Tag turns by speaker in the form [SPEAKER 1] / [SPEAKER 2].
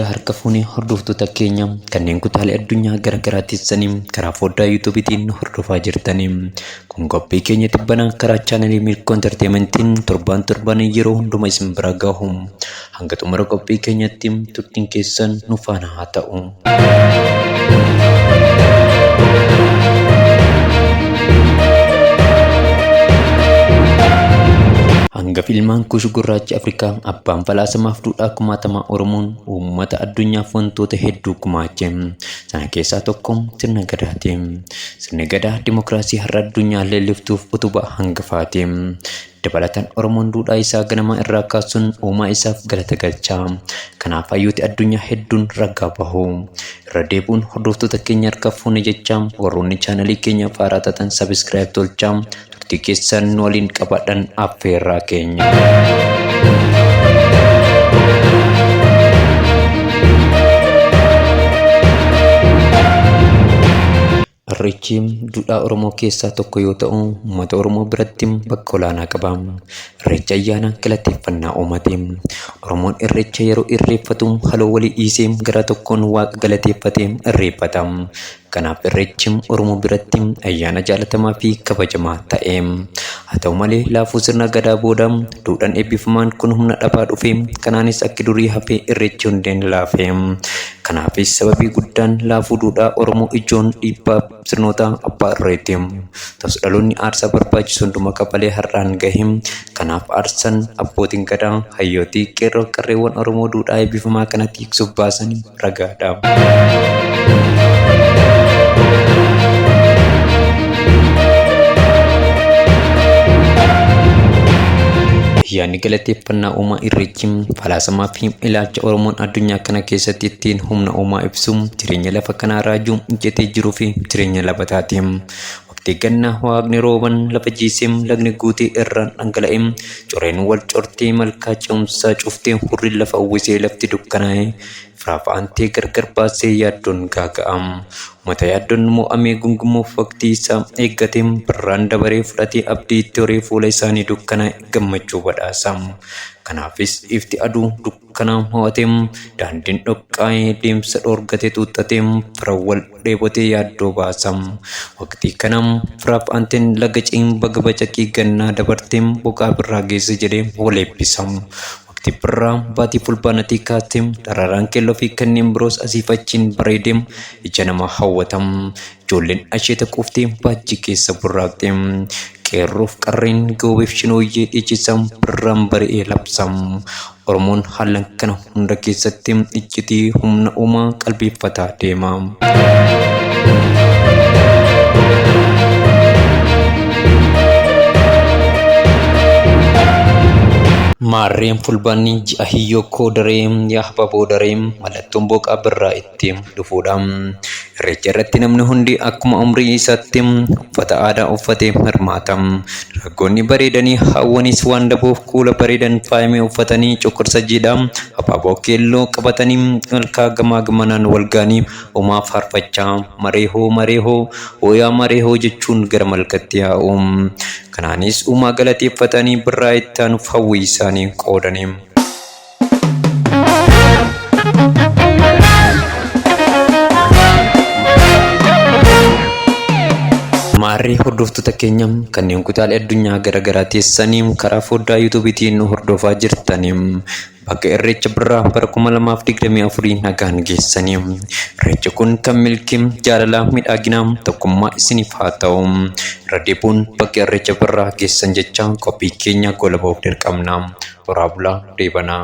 [SPEAKER 1] Yooyyaa harka fuunee hordoftoota keenya kanneen kutaalee addunyaa gara garaa teessanii karaa foddaa yuutuubiitiin nu hordofaa jirtanii. Kun qophii keenya tibbanaa karaa chaanalii Milkoo Enterteementiin torbaan torbaan yeroo hunduma isin bira gahu. Hanga xumura qophii keenyatti turtiin keessan nu faana haa ta'u. Hangafi ilmaan Kuush gurraachi Afrikaa abbaan falaasamaaf duudhaa kumaatamaa Oromoon uummata addunyaaf wantoota hedduu gumaache. Sana keessaa tokko sirna Gadaati. Sirni Gadaa dimokiraasii har'a addunyaan leelliftuuf utubaa hangafaati. Dabalataan Oromoon duudhaa isaa ganamaa irraa kaasuun uumaa isaaf galata galcha. Kanaaf hayyooti addunyaa hedduun ragaa bahu. Irra deebi'uun hordoftoota keenya harka fuune jecha warroonni chaanalii keenyaaf haaraa taatan sabiskiraayib tolchaa turtii keessan nu waliin qabaadhan affeerraa keenya. Irreechi duudhaa Oromoo keessaa tokko yoo ta'u, uummata Oromoo biratti bakka olaanaa qaba. Irreechi ayyaana galateeffannaa uumaati. Oromoon Irreecha yeroo irreeffatu haloo walii dhiisee garaa tokkoon Waaqa galateeffatee irreeffata. Kanaaf Irreechi Oromoo biratti ayyaana jaalatamaa fi kabajamaa ta'e. Haa ta'u malee laafuu sirna Gadaa booda duudhaan eebbifamaan kun humna dhabaa dhufe. Kanaanis akki durii hafee Irreechi hundeen laafe. Kanaafis sababii guddaan laafuu duudhaa Oromoo ijoon dhiibbaa sirnoota abbaa irreeti. Ta'us dhaloonni aarsaa barbaachisu hunduma kafalee har'aan gahe. Kanaaf aarsaan abbootiin Gadaa, hayyootii, qeerroof qarreewwan Oromoo duudhaa eebbifamaa kana tiiksuuf baasan ragaadha. Ayyaanni galateeffannaa uumaa Irreechi falaasamaa fi ilaalcha Oromoon addunyaa kana keessatti ittiin humna uumaa ibsu, jireenya lafa kanaa raajuu, ijjatee jiruu fi jireenya labataati. Waqtii gannaa waaqni rooban lafa jiisee lagni guutee irraan dhangala'e coreen wal cortee malkaa ce'umsaa cuftee hurriin lafa uwwisee lafti dukkanaa'e firaaf aantee gargar baasee yaaddoon gaaga'a. Uummata yaaddoon mo'amee gungumuuf waqtii isaa eeggate birraan dabaree fudhatee abdii itti horee fuula isaanii dukkanaa'e gammachuu badhaasa. Kanaafis ifti aduu dukkana mo'ate daandiin dhoqqaa'ee deemsa dhoorgate xuuxxate fira wal dheebotee yaaddoo baasa. Waqtii kana firaaf aanteen laga ce'in baga bacaqii gannaa dabartee boqaa birraa geesse jedhee wal eebbisa. Waqtii birraa baatii fulbaanatii kaastee daraaraan keelloo fi kanneen biroos asiif achiin bareedee ija namaa hawwata. Ijoolleen asheeta quuftee baachii keessa burraaqxe. Qeerroof qarreen goobeef shinooyyee dhiichisa birraan bari'ee labsa. Oromoon haalan kana hunda keessatti iccitii humna uumaa qalbeeffataa deema. Maarreen fulbaanni ji'a hiyyoo koo daree yaa hababoo daree mallattoon booqaa birraa itti dhufuudha. Irreecha irratti namni hundi akkuma umrii isaatti uffata aadaa uffatee hirmaata. Dargaggoonni bareedanii hawwanis waan daboof kuula bareedan faayamee uffatanii cuqursa jiidhaa abaaboo keelloo qabatanii malkaa gamaa gamanaan wal ga'anii uumaa faarfachaa mareehoo mareehoo hooyaa mareehoo jechuun gara malkatti yaa'u. Kanaanis uumaa galateeffatanii birraa itti aanuuf hawwii isaanii qoodanii. Maarree hordoftoota keenya kanneen kutaalee addunyaa gara garaa teessanii karaa foddaa yuutuubiitiin nu hordofaa jirtanii bakka Irreecha Birraa bara 2024 nagaan geessanii. Irreechi kun kan milkii, jaalalaa, miidhaginaa, tokkummaa isiniif haa ta'u. Irra deebi'uun bakka Irreecha Birraa geessan jecha qophii keenya goolabuuf dirqamna. Horaa bulaa deebanaa.